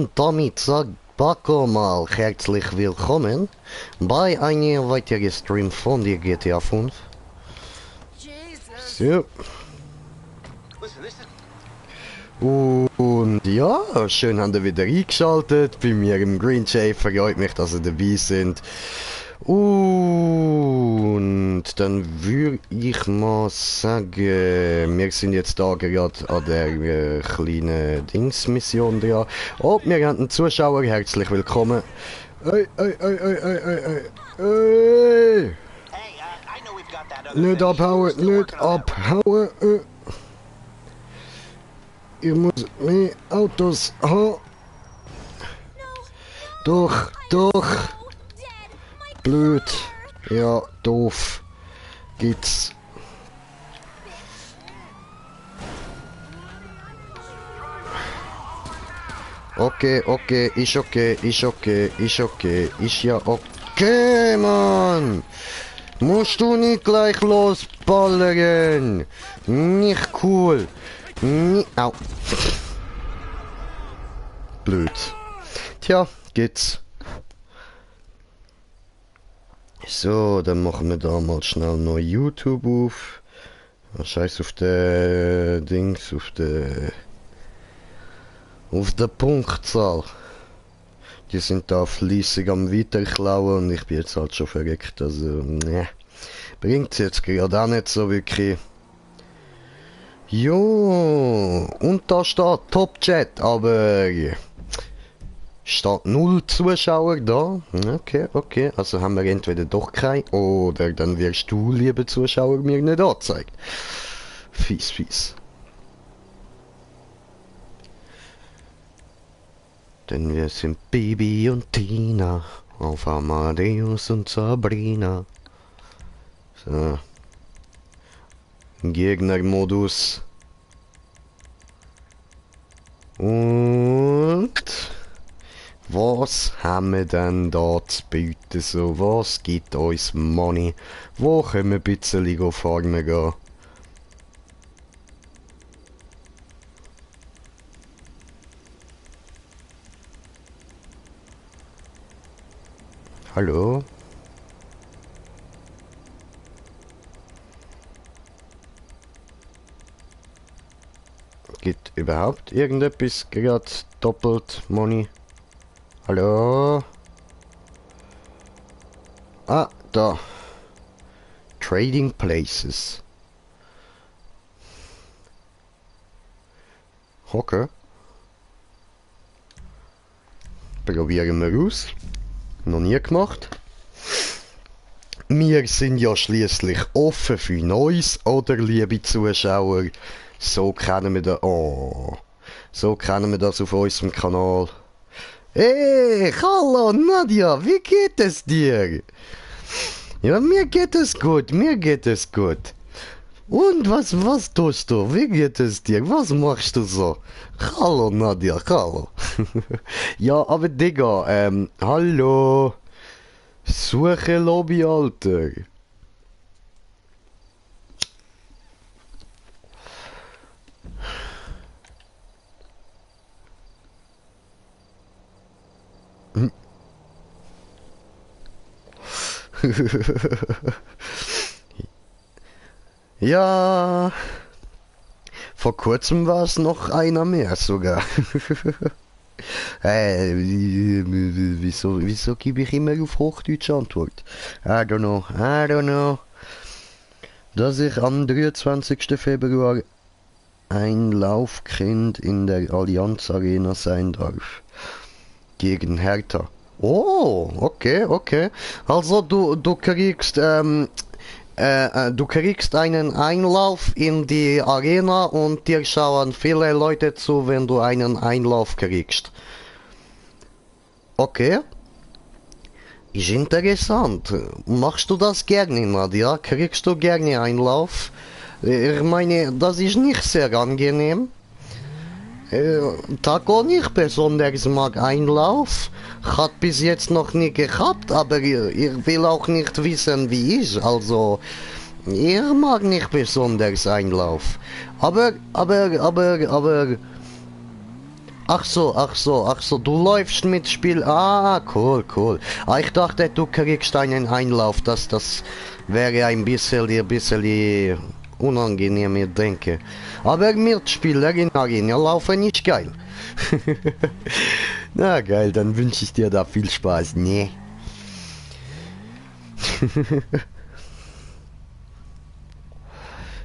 Und damit sagt Paco mal herzlich willkommen bei einem weiteren Stream von der GTA 5. So. Und ja, schön habt ihr wieder eingeschaltet bei mir im Green Jay. Freut mich, dass ihr dabei sind. Und dann würde ich mal sagen, wir sind jetzt da gerade an der kleinen Dingsmission dran. Oh, wir haben einen Zuschauer, herzlich willkommen. Hey. Nicht abhauen, nicht abhauen. Ich muss mehr Autos haben. Doch. Blöd. Ja, doof. Geht's. Okay, ist okay. Ist ja okay, Mann. Musst du nicht gleich losballern. Nicht cool. Au. Blöd. Tja, geht's. So, dann machen wir da mal schnell noch YouTube auf. Scheiß auf der Dings, auf der Punktzahl. Die sind da fleissig am Weiterklauen und ich bin jetzt halt schon verreckt, also ne. Bringt's jetzt gerade auch nicht so wirklich. Jo, und da steht Top Chat, aber steht 0 Zuschauer da. Okay, also haben wir entweder doch keinen oder dann wirst du, liebe Zuschauer, mir nicht angezeigt. Fies. Denn wir sind Bibi und Tina auf Amadeus und Sabrina. So. Gegnermodus. Und was haben wir denn da zu bieten? So, was gibt uns Money? Wo können wir ein bisschen farmen gehen? Hallo? Gibt überhaupt irgendetwas gerade doppelt Money? Hallo? Ah, da. Trading Places. Okay. Probieren wir aus. Noch nie gemacht. Wir sind ja schließlich offen für Neues, oder liebe Zuschauer? So kennen wir das. Oh. So kennen wir das auf unserem Kanal. Hey, hallo Nadja, wie geht es dir? Ja, mir geht es gut. Und was tust du? Wie geht es dir? Was machst du so? Hallo Nadja, hallo. Ja, aber Digga, hallo. Suche Lobby, Alter. Ja, vor kurzem war es noch einer mehr sogar. Wieso gebe ich immer auf Hochdeutsch Antwort? I don't know. Dass ich am 23. Februar ein Laufkind in der Allianz Arena sein darf. Gegen Hertha. Oh, okay. Also du kriegst einen Einlauf in die Arena und dir schauen viele Leute zu, wenn du einen Einlauf kriegst. Okay. Ist interessant. Machst du das gerne, Nadja? Kriegst du gerne Einlauf? Ich meine, das ist nicht sehr angenehm. Taco nicht besonders mag Einlauf. Hat bis jetzt noch nie gehabt, aber ich will auch nicht wissen, wie ist. Also, ich mag nicht besonders Einlauf. Aber Ach so, du läufst mit Spiel. Ah, cool, cool. Ah, ich dachte, du kriegst einen Einlauf, das wäre ein bisschen unangenehm, ich denke. Aber Mitspieler in Arena laufen nicht geil. Na geil, dann wünsche ich dir da viel Spaß. Nee.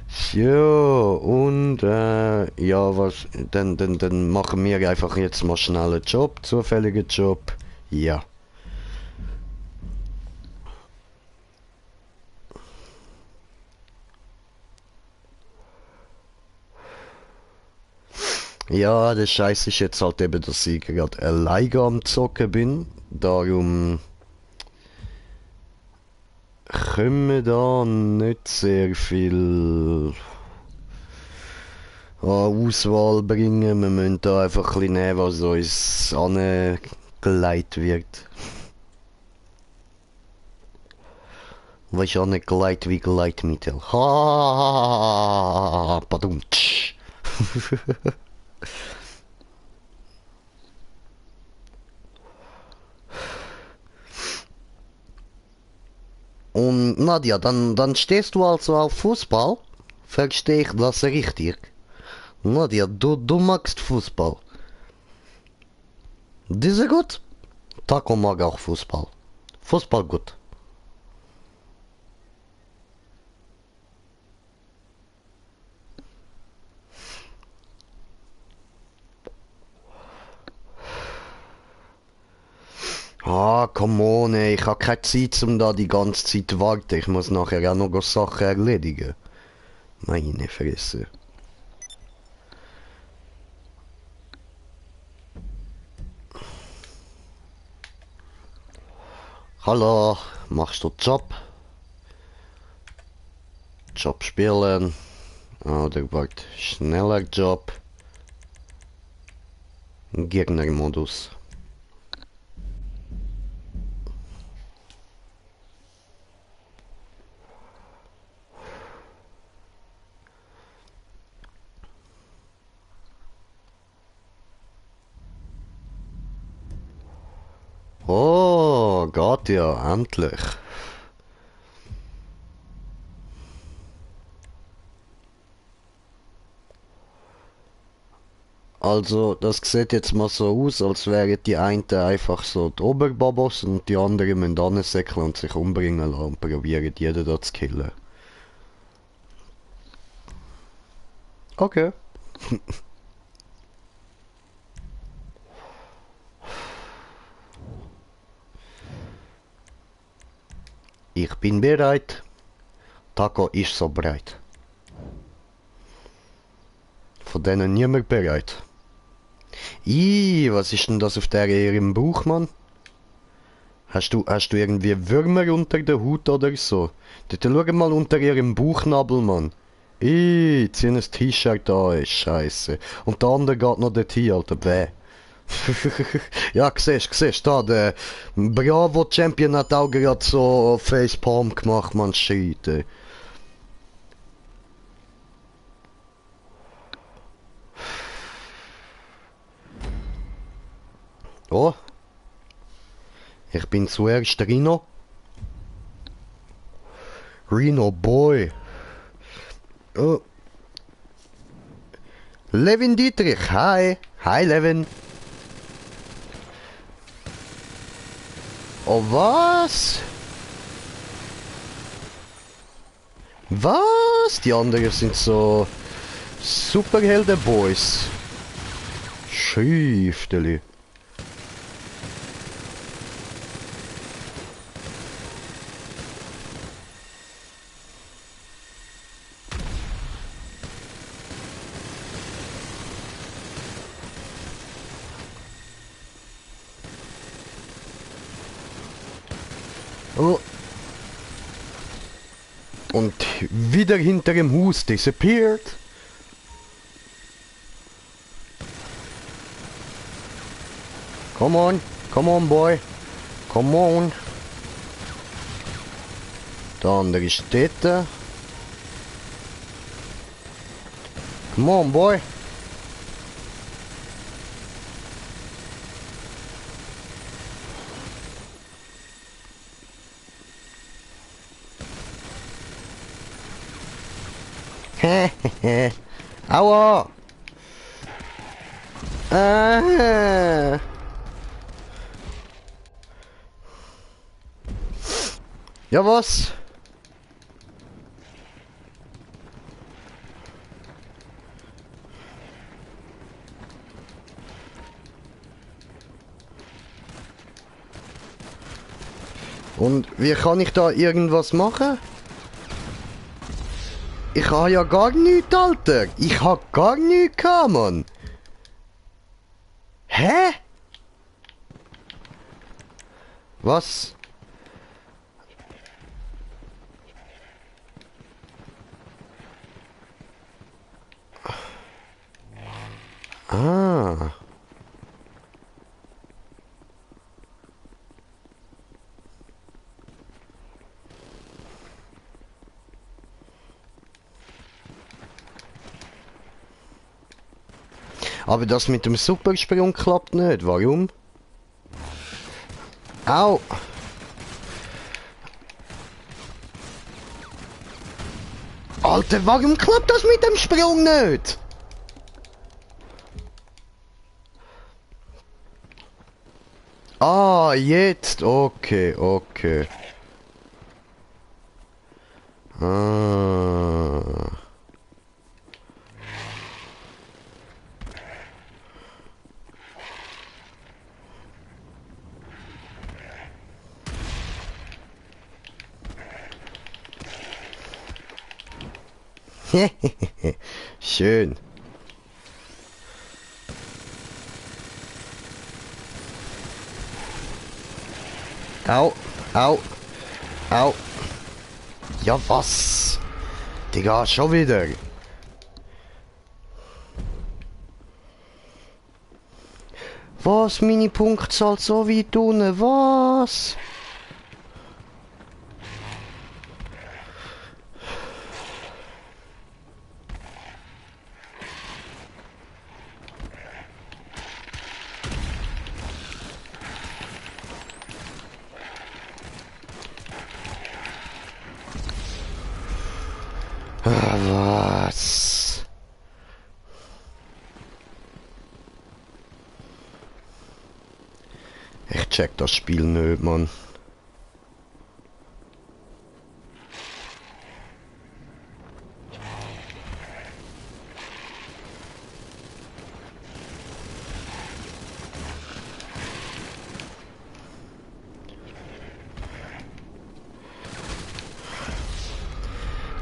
So, und ja, was, dann machen wir einfach jetzt mal schnell einen Job, zufälligen Job. Ja. Ja, der Scheiß ist jetzt halt eben, dass ich gerade alleine am Zocken bin. Darum können wir da nicht sehr viel Auswahl bringen. Wir müssen da einfach ein bisschen nehmen, was uns angeleitet wird. Was ist angeleitet wie Gleitmittel? Ha, pardon. Und Nadja, dann stehst du also auf Fußball? Verstehe ich das richtig? Nadja, du magst Fußball. Diese gut? Taco mag auch Fußball. Fußball gut. Ah, come on, ey. Ich habe keine Zeit, um da die ganze Zeit zu warten. Ich muss nachher auch noch Sachen erledigen. Meine Fresse. Hallo, machst du Job? Job spielen. Oder warte, schneller Job. Gegnermodus. Oh, geht ja, endlich. Also, das sieht jetzt mal so aus, als wären die einen einfach so die Oberbabos und die anderen müssen ansäckeln und sich umbringen lassen und probieren, jeden da zu killen. Okay. Ich bin bereit. Taco ist so bereit. Von denen niemand bereit. Was ist denn das auf der ihrem Bauch, Mann? Hast du irgendwie Würmer unter der Haut oder so? Dort schau mal unter ihrem Bauchnabel, Mann. Zieh ein T-Shirt an, ey, Scheiße. Und der andere geht noch dorthin, Alter, bäh. Ja, siehst, da, der Bravo Champion hat auch gerade so Facepalm gemacht, man, shit, ey. Oh, ich bin zuerst Rino. Rino Boy. Oh. Levin Dietrich, hi. Hi, Levin. Oh, was? Was? Die anderen sind so Superhelden-Boys. Schiefteli. Oh. Und wieder hinter dem Hus disappeared. Come on boy, come on. Der andere ist dort. Come on boy. Aua! Äh. Ja, was? Und wie kann ich da irgendwas machen? Ich habe ja gar nichts, Alter. Ich habe gar nichts gehabt, Mann. Hä? Was? Ah. Aber das mit dem Supersprung klappt nicht. Warum? Au! Alter, warum klappt das mit dem Sprung nicht? Ah, jetzt. Okay, okay. Ah. Schön. Au, au, au. Ja, was? Digga, schon wieder. Was? Meine Punktzahl so weit unten? Was? Was? Ich check das Spiel nicht, Mann.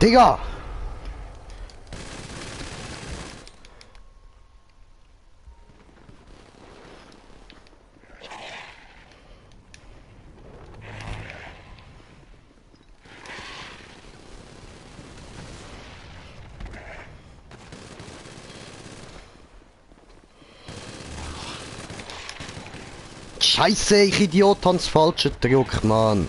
Digga! Scheiße, ich Idiot, hab's falsche Druck, Mann.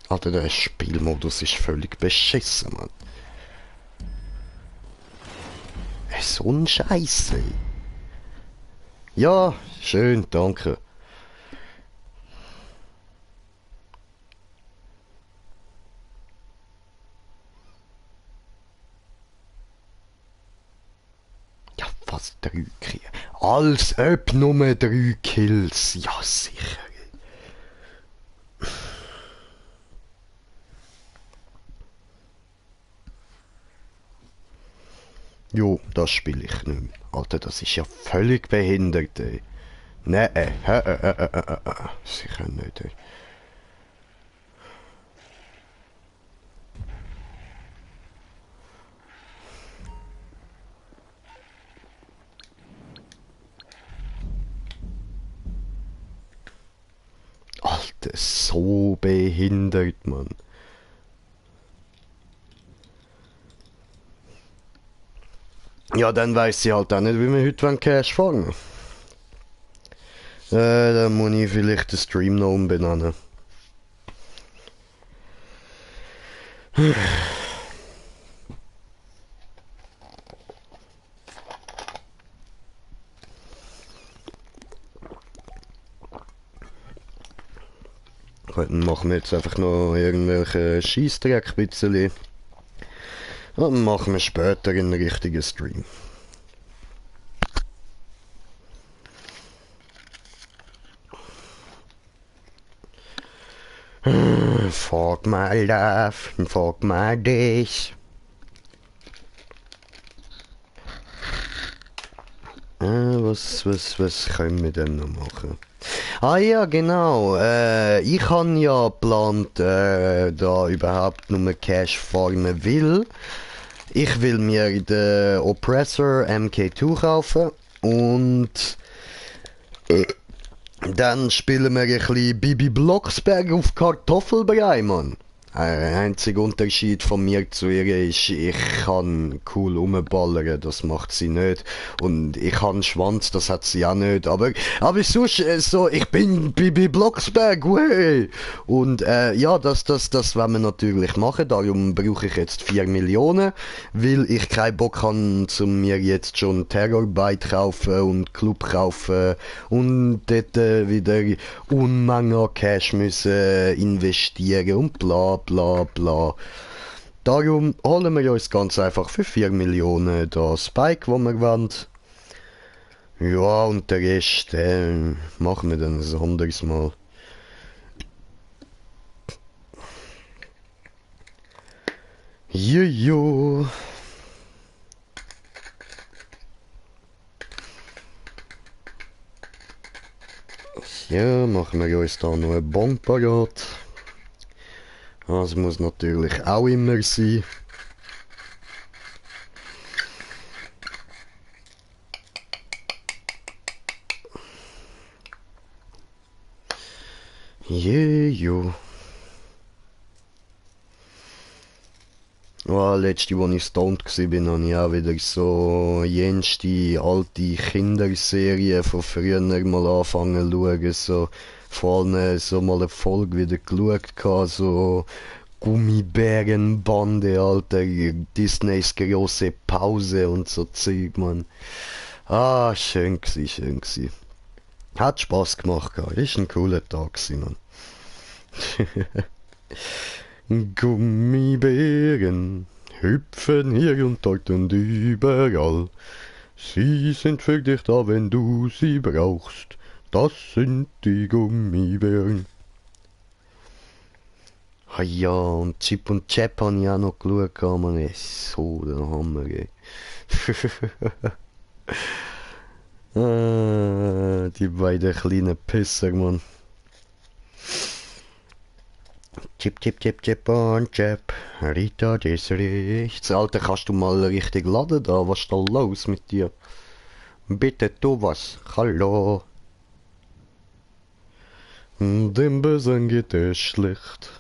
Alter, der Spielmodus ist völlig beschissen, Mann. So ein Scheiße. Ja, schön, danke. Ja, was 3 Kills? Als ob nur 3 Kills. Ja, sicher. Jo, das spiele ich nicht mehr. Alter, das ist ja völlig behindert, ey. Nee, sicher nicht, ey. Alter, so behindert, Mann. Ja, dann weiss ich halt auch nicht, wie wir heute Cash fangen. Dann muss ich vielleicht den Stream noch umbenennen. Gut, dann machen wir jetzt einfach noch irgendwelche Scheissdreck ein bisschen. Und dann machen wir später einen richtigen Stream. Fuck my life, fuck my days. Was können wir denn noch machen? Ah ja, genau. Ich habe ja geplant, da überhaupt nur Cash farmen will. Ich will mir den Oppressor MK2 kaufen und dann spielen wir ein bisschen Bibi Blocksberg auf Kartoffelbrei, Mann. Der einzige Unterschied von mir zu ihr ist, ich kann cool rumballern, das macht sie nicht. Und ich habe einen Schwanz, das hat sie auch nicht. Aber sonst, so, ich bin Bibi Blocksberg, wey! Und ja, das wollen wir natürlich machen, darum brauche ich jetzt 4 Millionen, weil ich keinen Bock habe, mir jetzt schon Terrorbyte kaufen und Club kaufen und dort wieder Unmengen Cash müssen investieren und bla bla bla. Darum holen wir uns ganz einfach für 4 Millionen da Spike, wo wir wollen. Ja, und der Rest machen wir dann ein anderes Mal. Jojo. Ja, machen wir uns da noch einen Bon parat. Das muss natürlich auch immer sein. Jejo. Oh, letzte, als ich stoned war, habe ich auch wieder so jenste alte Kinderserien von früher mal angefangen zu schauen. So, vor allem so mal eine Folge wieder geschaut, so Gummibärenbande, Alter, Disneys große Pause und so Zeug, man. Ah, schön gsi, schön gsi. Hat Spaß gemacht, ist ein cooler Tag gsi, man. Gummibären hüpfen hier und dort und überall. Sie sind für dich da, wenn du sie brauchst. Das sind die Gummibären. Ah ja, und Chip und Chap habe ich auch noch geschaut, man, ist so der Hammer, ey. Die beiden kleinen Pisser, man. Chip, Chip, Chip, Chip und Chap. Rita des Rechts. Alter, kannst du mal richtig laden da? Was ist da los mit dir? Bitte tu was. Hallo. Dem Bösen geht es schlecht.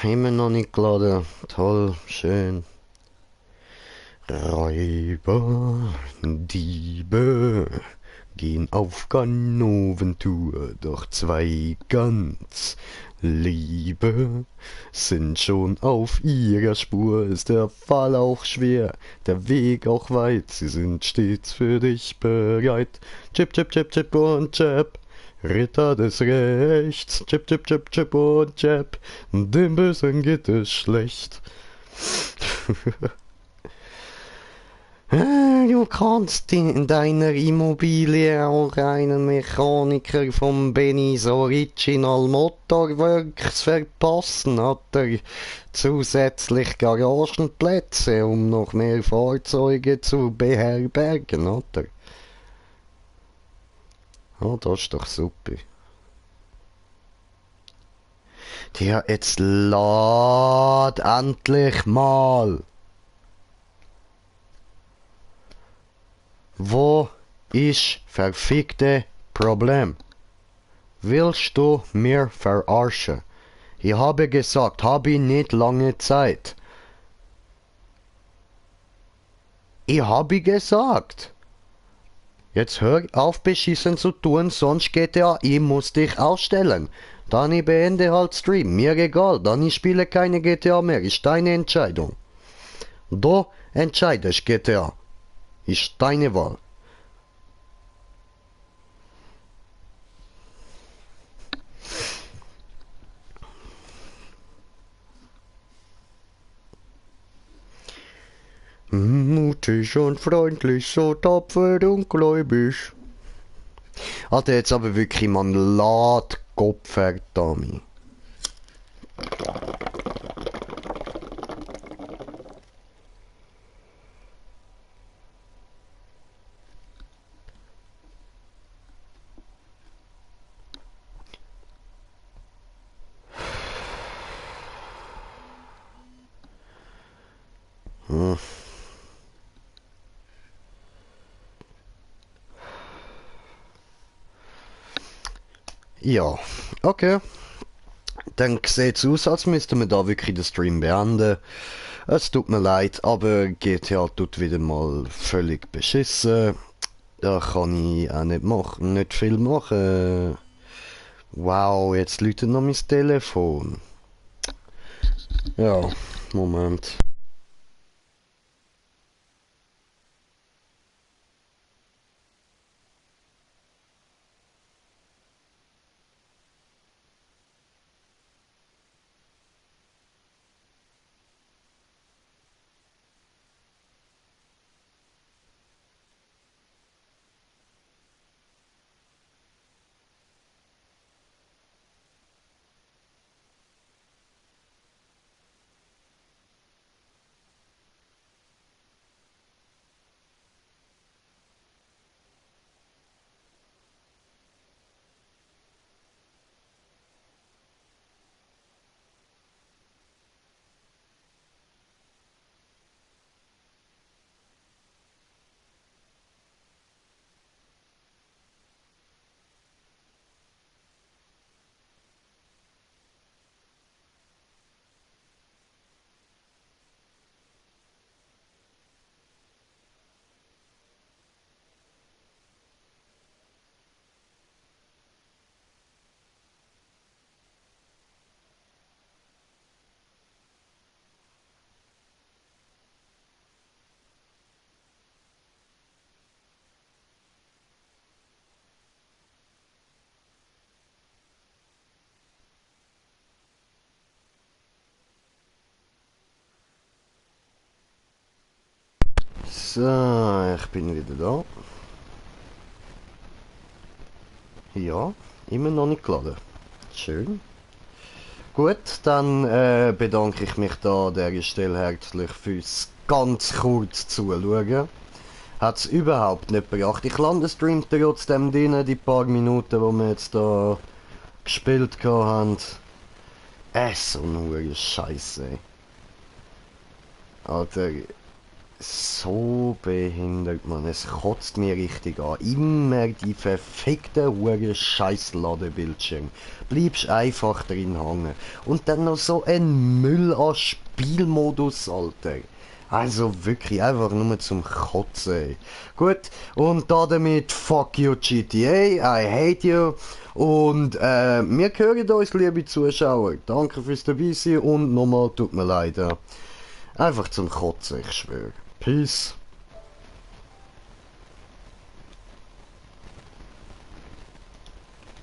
Immer noch nicht geladen. Toll, schön. Räuber, Diebe gehen auf Ganoventour, doch 2 ganz Liebe sind schon auf ihrer Spur. Ist der Fall auch schwer, der Weg auch weit, sie sind stets für dich bereit. Chip, Chip, Chip, Chip und Chap. Ritter des Rechts, Chip, Chip, Chip, Chip und Chap, dem Bösen geht es schlecht. Du kannst in deiner Immobilie auch einen Mechaniker vom Benny's Original Motorworks verpassen. Hat er zusätzlich Garagenplätze, um noch mehr Fahrzeuge zu beherbergen, oder? Oh, das ist doch super. Tja, jetzt lad endlich mal. Wo ist verfickte Problem? Willst du mir verarschen? Ich habe gesagt, habe nicht lange Zeit. Ich habe gesagt. Jetzt hör auf beschissen zu tun, sonst GTA, ich muss dich ausstellen. Dann ich beende halt Stream, mir egal, dann ich spiele keine GTA mehr, ist deine Entscheidung. Du entscheidest GTA, ist deine Wahl. Mutig und freundlich, so tapfer und gläubig. Alter, jetzt aber wirklich, man lädt Kopf, Dummy. Hm. Ja, okay. Dann sieht's aus, als müssten wir da wirklich den Stream beenden. Es tut mir leid, aber GTA tut wieder mal völlig beschissen. Da kann ich auch nicht viel machen. Wow, jetzt läutet noch mein Telefon. Ja, Moment. So, ich bin wieder da. Ja, immer noch nicht geladen. Schön. Gut, dann bedanke ich mich da an dieser Stelle herzlich fürs ganz kurz Zuschauen. Hat es überhaupt nicht gebracht. Ich lande den Stream trotzdem drin, die paar Minuten, wo wir jetzt da gespielt haben. So eine Scheiße. Alter, so behindert, man. Es kotzt mir richtig an. Immer die verfickte hure scheiß Ladebildschirm. Bleibst einfach drin hängen. Und dann noch so ein Müll an Spielmodus, Alter. Also wirklich einfach nur zum Kotzen. Ey. Gut, und damit fuck you GTA, I hate you. Und wir hören uns, liebe Zuschauer. Danke fürs dabei sein und nochmal tut mir leid. Einfach zum Kotzen, ich schwöre. Peace.